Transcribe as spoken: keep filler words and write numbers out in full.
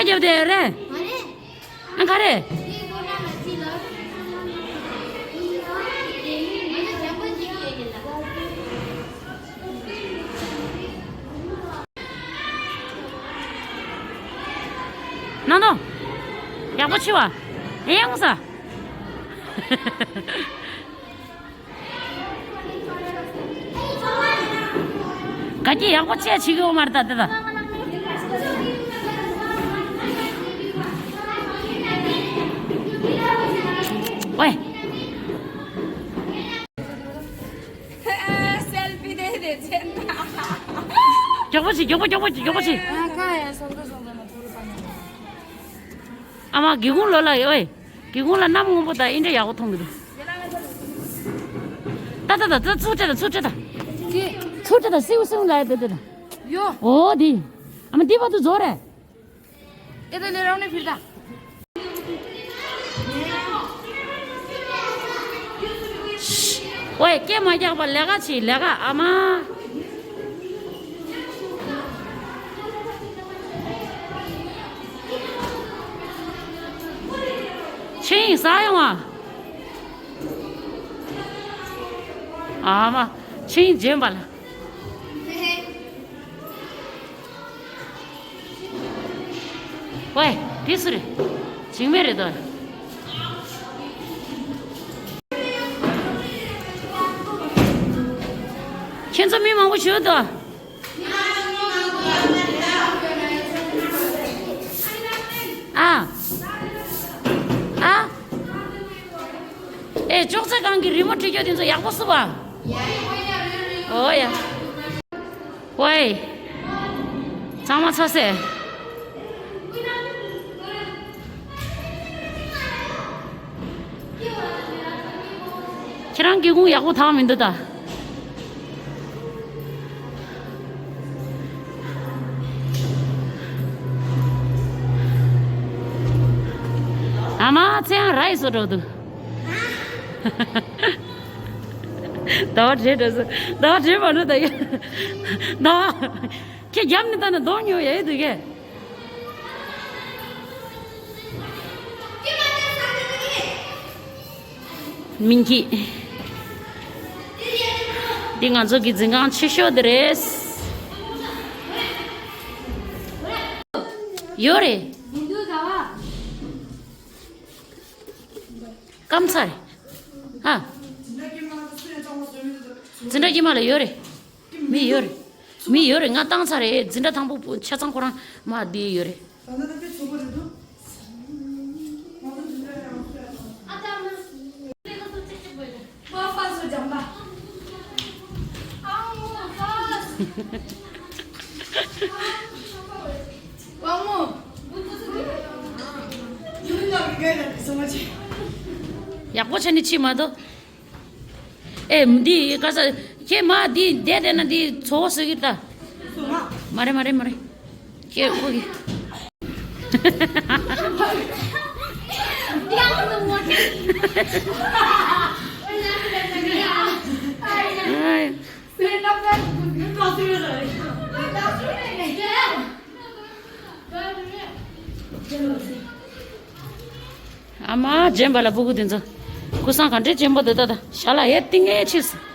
རྒྱབ་དེ་རེད། ཨ་ག་རེ། ནང་དུ། ཡག་པོ་ཕྱི་བ། ཨེ་ཡང་ས། ག་གི་ཡག་པོ་བྱས་བྱེད་ཀྱི་ཡོད་མ་རེད་ད་དེ་ད། ཝེ། སེལ་ཕི་དེ་དེ་ཆེན་ན། མགྱོགས་པོ་བྱེད། མགྱོགས་པོ། མགྱོགས་པོ། མགྱོགས་པོ་བྱེད། ཨ་ཁ་ཡ་སོང་ད་སོང་ད་ན་ཐོ་རུ་པ་ན། ཨ་མ་སྒེའུ་ཁུང་ལོགས་ལ་ཡོད། སྒེའུ་ཁུང་ལ་གནམ་སྔོན་པོ་དང་ཨེ་འདྲ་ཡག་པོ་མཐོང་གི་འདུག་ད་ད་ད་ད་ཚུར་སྤྲད་ད། ཚུར་སྤྲད་ད། ཅི། ཚུར་སྤྲད་ད། སིའུ་སིའུ་ལ་ཡ་ད་ད་ད། ཡོ། ཨོ་དེ། ཨ་མ་འདི་བར་དུ་རྫོགས་རེད། ཨེ་ད་ལེ་རང་ནས་ཕིར་ད། ཝེ་སྐད་མ་རྒྱག་པ་ལས་ཀ་བྱེད་ལས་ཀ་ཨ་མ། ཆིང་ས་ཡོང་ཨ། ཨ་མ། ཆིང་རྗེན་པ་ལ། ཝེ། དེ་སུ་རེད། འཇིགས་མེད་རེད་དོ། ཁྱེད་ཚོ་མི་མང་པོ་ཞུ་དོ། ཨ། ཨ། ཨེ་ཅོག་ཙེ་སྒང་གི་རི་མོ་བྲིས་རྒྱུ་དེ་ཚོ་ཡག་པོ་བསུབ་པ། ཨོ་ཡ། ཝེ། གཙང་མ་ཚ་སེ། ཁྱེད་རང་སྒེའུ་ཁུང་ཡག་པོ་དག་མི་འདུག་ད། ཨ་མ་ཚེ་ཡང་ར་ཡི་བཟོ་འགྲོ་འདུག་ཟླ་བ་བགྲེས་འགྲོ་སོང་། ཟླ་བ་བགྲེས་མ་འགྲོ་ད་ཡ། ཟླ་བ། ཁྱེད་རྒྱབ་ནས་ལྟ་ན་གདོང་ཉོ་ཡ་ཡི་འདུག་གས། མིན་གྱི། འདི་ང་ཚོ་གི་འཛིན་ཁང་ཆེ་ཤོས་དེ་རེད། ཡོད་རེད། སྐམ་ཚར། ཨ། འཛིན་གྲྭ་དཀྱིལ་མ་ལ་ཡོད་རེད། མི་ཡོད་རེད། མི་ཡོད་རེད། ང་བཏང་ཚར་རེད། འཛིན་གྲྭ་དང་པོ་ཆ་ཚང་ཁོ་རང་མ་བསྡད་ཡོད་རེད། ཡག་པོ་བྱས་ནས་ཕྱིན་མ་གཏོགས། ཨེ། འདི་ག་ས། ཁྱེད་མ་འདི་བསྡད་བསྡད་ན་འདི་ཚོ་བཟོ་གི་ད། མ་རེད་མ་རེད་མ་རེད། ཁྱེད་ཁོ་གི། ཨ་མ་རྗེན་པ་ལ་སྤུ་གུ་དེ་ཚོ། ཀུ་སང་ག་འདྲའི་རྗེན་པ་འདུག་ད་ད་ཞྭ་ལ་ཡེ་ཏིང་ངེ་ཕྱིས།